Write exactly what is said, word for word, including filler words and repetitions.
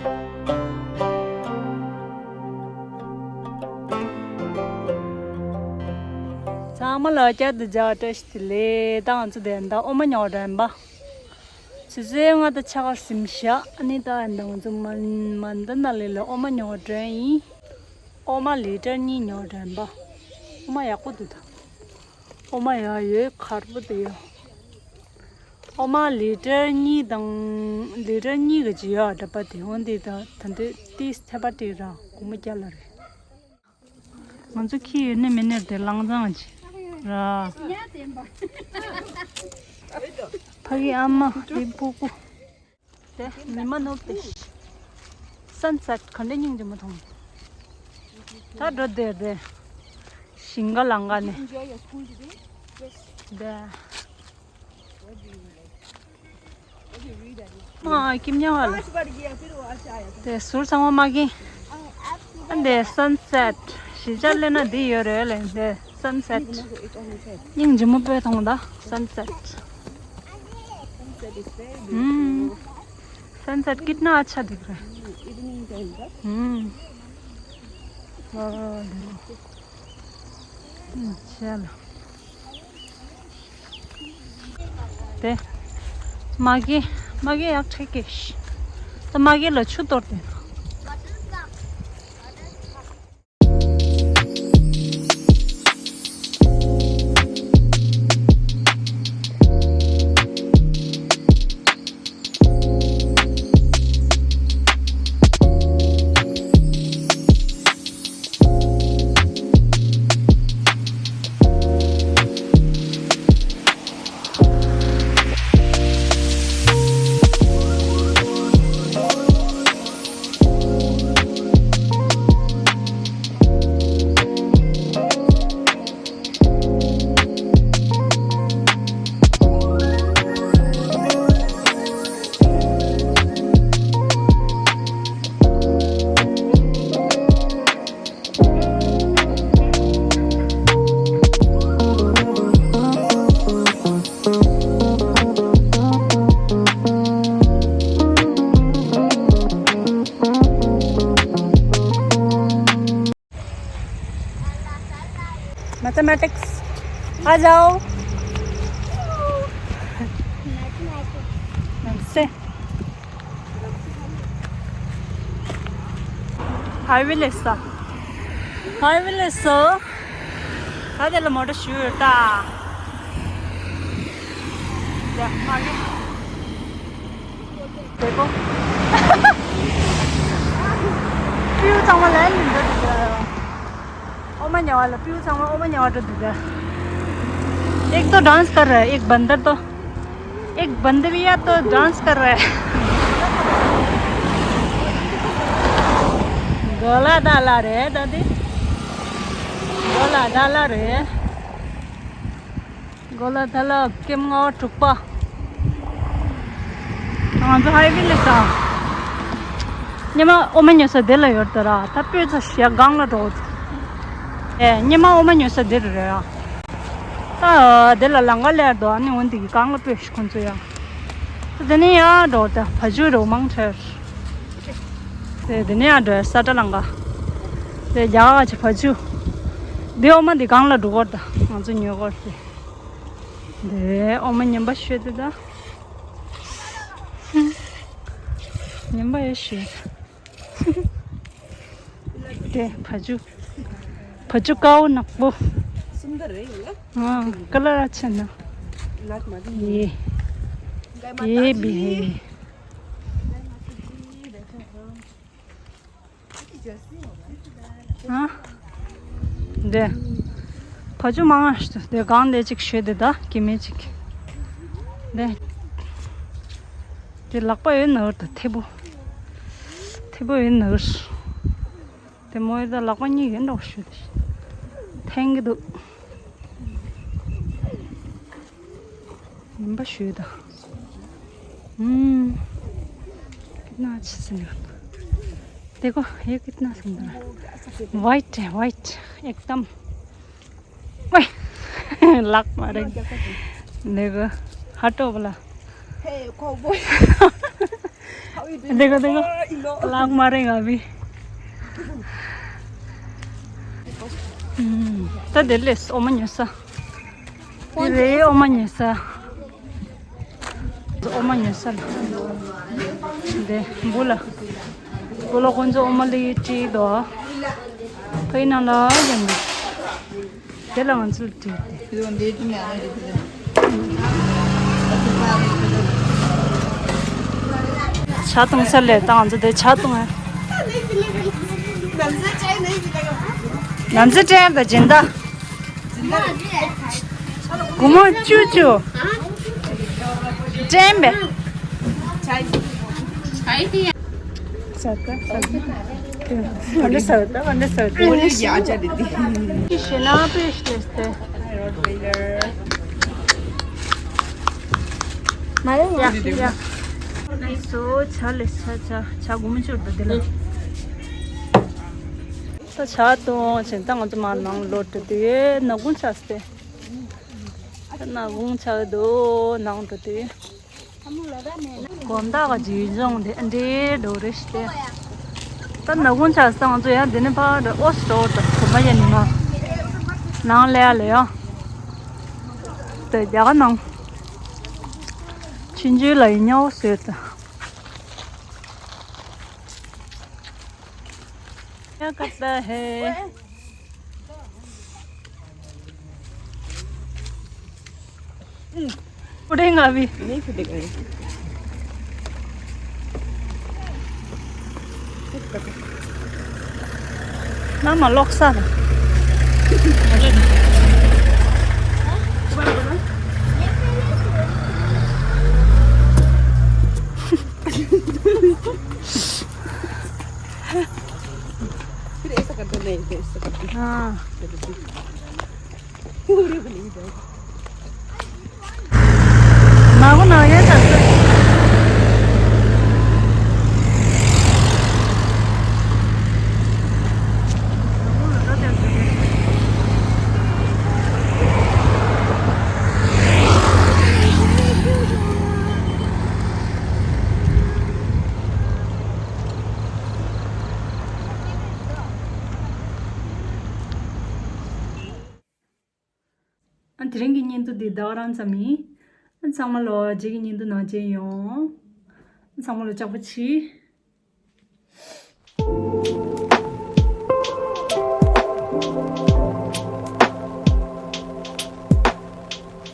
ཚང་མ་ལ་བསྐྱར་དུ་མཇལ་བ་བཀྲ་ཤིས་བདེ་ལེགས། ད་ང་ཚོ་དེ་ད་འོ་མ་ཉོ་འགྲོ་ཡིན་པ། ཆུ་ཚོད་ལྔ་དང་ཕྱེད་ཀ་ཟིན་ཤག་ཨ་ནི་ད་ཡིན་ད་ང་ཚོ་མན་མན་ད་ན་ལི་ལ་འོ་མ་ཉོ་འགྲོ་ཡིན། འོ་མ་ལི་ཊར་གཉིས་ཉོ་འགྲོ་ཡིན་པ། འོ་མ་ཡག་པོ་འདུག་ད། འོ་མ་ཡག་ཡོད། ཁར་པོ་དེ་ཡོད། འོ་མ་ལི་ཊར་གཉིས་དང་། ལི་ཊར་གཉིས་ཀྱི་ཅི་ཡོད་འདྲ་པ་དེ་འོན་ཏེ་ད་ད་འདོད་ཏིས་ཐེ་པ་ཏི་ར་སྒོར་མོ་བརྒྱ་ལ་རེད། ང་ཚོ་ཁྱི་ཡོད་ནི་མེད་ནི་དེ་ལང་ཚང་ཅི་ར། ཕ་གི་ཨ་མ་དེ་སྤུ་གུ། དེ་ཉི་མ་ནུབ་སྟེ། སན་སེཊ་ག་འདྲ་སྙིང་རྗེ་མོ་མཐོང་། ད་འགྲོ་བསྡད་དེ། ཞིང་ཁ་ལང་ཁ་ནས། དེ། མ་ཀིམ་ཉ་བ་ལ། དེ་ཟུར་ཚང་མ་མ་ཀིན། ཨ་འདི་སན་སེཊ་གཞིས་ཆགས་སླེབས་ན་འདི་ཡོད་རེད་ལས་འདི་སན་སེཊ། སྙིང་རྗེ་མོ་དཔེ་མཐོང་ད་སན་སེཊ། हम्म। सनसेट कितना अच्छा दिख रहा है। हम्म। वाह, देखो। चलो। དེ། མ་གི། མ་གི་ཡག་ཁྲིད་ཀྱི། ད་མ་གི་ལ་ཆུ་གཏོར་ཏེ། मैथमेटिक्स आ जाओ। से हाईवे ले सा। हाईवे ले सा। ཁ་དེ་ལ་མོ་ཊ་ཞུ་ཡོད་ད། ཡ་མ་གི། དེ་གོ། སྤྲེའུ་ཚང་མ་ལ་ཡིན་འདོད་འདུག་ད། འོ་མ་ཉོ་བ་ལ་སྤྲེའུ་ཚང་མ་འོ་མ་ཉོ་བ་འགྲོ་འདུག་ད། एक तो डांस कर रहा है, एक बंदर तो, एक बंदरिया तो डांस कर रहा है। གོ་ལ་ད་ལ་རེད་ད་དེ། གོ་ལ་ད་ལ་རེད། གོ་ལ་ད་ལ་ཀེམ་ལྔ་པ་དྲུག་པ། ང་ཚོ་ཧའི་ཝེ་ལ་ས། ཉི་མ་འོ་མ་ཉོ་ས་དེ་ལ་ཡོད་ད་ར། ད་སྤོས་ཚོ་ཞེ་སྒང་ལ་འགྲོ། ཨེ་ཉི་མ་འོ་མ་ཉོ་ས་དེ་རུ་རེད་ར། ད་དེ་ལ་ལང་ཀ་ལེར་དོ་ཨ་ནི་འོན་དེ་གི་སྒང་ལ་སྤོས་ཤིག་ཁོང་ཚོ་ཡ། ད་དེ་ནས་ཡར་འགྲོ་ད་བ་ཇུ་རོ་མང་ཁྲེར། དེ་དེ་ནས་ཡར་འགྲོ་ས་ཏྲ་ལང་ཀ། དེ་རྒྱ་གར་གྱི་བ་ཇུ། དེ་འོ་མ་དེ་སྒང་ལ་འགྲོ་གོ་ད་ང་ཚོ་ཉོ་གོ་རེད། དེ་འོ་མ་ངན་པ་ཤོད་དེ་ད། ངན་པ་ཡོད་ཤོད། དེ་བ་ཇུ། བ་ཇུ་དཀར་པོ་ནག་པོ། सुंदर है ये। हाँ, कलर अच्छा है ना। लाइट मारी। ये। ये भी है। ཨ། འདི། བ་ཇུ་མང་ང་ཞིག་འདི་གང་འདི་ཅིག་ཤོད་དེ་ད་གི་མེད་ཅིག་འདི། འདི་ལག་པ་ཡོད་ན་འོར་ད་ཐེ་པོ། ཐེ་པོ་ཡོད་ན་འོར། དེ་མོ་ཡོད་ད་ལག་པ་གཉིས་ཡོད་འགྲོ་ཤོད་དེ། འཐེན་གི་འདུག་ངན་པ་ཞུས་དང་། हम्म। कितना अच्छा से लगा। देखो, ये कितना सुंदर है। वाइट है, वाइट। एकदम। ओए। लाख मारेंगे। देखो, हटो बोला। हे, cowboy। देखो, देखो। लाग मारेगा अभी। हम्म, ད་དེ་ལས་འོ་མ་ཉོ་ས། དེ་རེད་འོ་མ་ཉོ་ས། འོ་མ་ཉོ་ས་ལ། དེ་འབུ་ལ། འབུ་ལ་ཁོང་ཚོ་འོ་མ་ལི་བྲིས་དོ། ཕ་ཡི་ནང་ལ་ཡོང་དེ། དེ་ལ་ང་ཚོ་ལ་བྲིས་ཏེ། ཇ་བཏུང་ས་ལས་ད་ང་ཚོ་དེ་ཇ་བཏུང་ཨ། ནམ་ཟེ་ཅན་དང་སྦྱིན་བདག་སྒོར་མོ་བཅུ་བཅུ། སྤྲད་པས། ཟ་ད་ཟ་ད། ག་འདྲ་ཟ་ད་ག་འདྲ་ཟ་ད། ཞེ་ན་པེ་ཤ་ལེ་སྟེ། མ་རེད་ཡ། ཡ། ལགས་སོ། ཇ་ལེ་ཇ་ཇ་ཇ་སྒོར་མོ་བཅུ་ད་དེ་ལ། ད་ཇ་བཏུང་བྱས་ད་ང་ཚོ་མར་ནང་ལོག་འགྲོ་དུས་ནག་ཁུང་ཆགས་སྟེ། ད་ནག་ཁུང་ཆགས་འདུག་ནང་འགྲོ་དུས། དགོང་དག་གི་ཇུས་སྦྱོང་དེ་འདྲའི་འགྲོ་རེ་ཞིག་སྟེ། ད་ནག་ཁུང་ཆགས་སོང་ང་ཚོ་ཡང་འདི་ནས་ཕར་འགྲོ་ཨོ་སི་ཏོར་དང་གོམ་པ་ཡན་ནི་མ། ནང་ལས་ཡ་ལས་ཡ། དེ་རྒྱ་གར་ནང་། ཆུང་ཆུང་ལ་ཡིན་ཉོ་སོད་དང་། क्या करता है? फूटेगा अभी। नहीं फूटेगा ये। मामा, लॉक सा। फिर ऐसा कर दो, नहीं, फिर ऐसा कर दो। हाँ। पूरे बनेगी दाल। मागो ना, ये कर दो। ཨ་དེ་རིང་གི་བརྙན་ཐུང་འདི་ད་ག་རང་ཙམ་ཡིན། ཨ་ཚང་མ་ལོ་རྗེས་ཀྱི་བརྙན་ཐུང་ནང་མཇལ་ཡོང་། ཨ་ཚང་མ་ལོ་ལྕགས་པོ་བྱེད།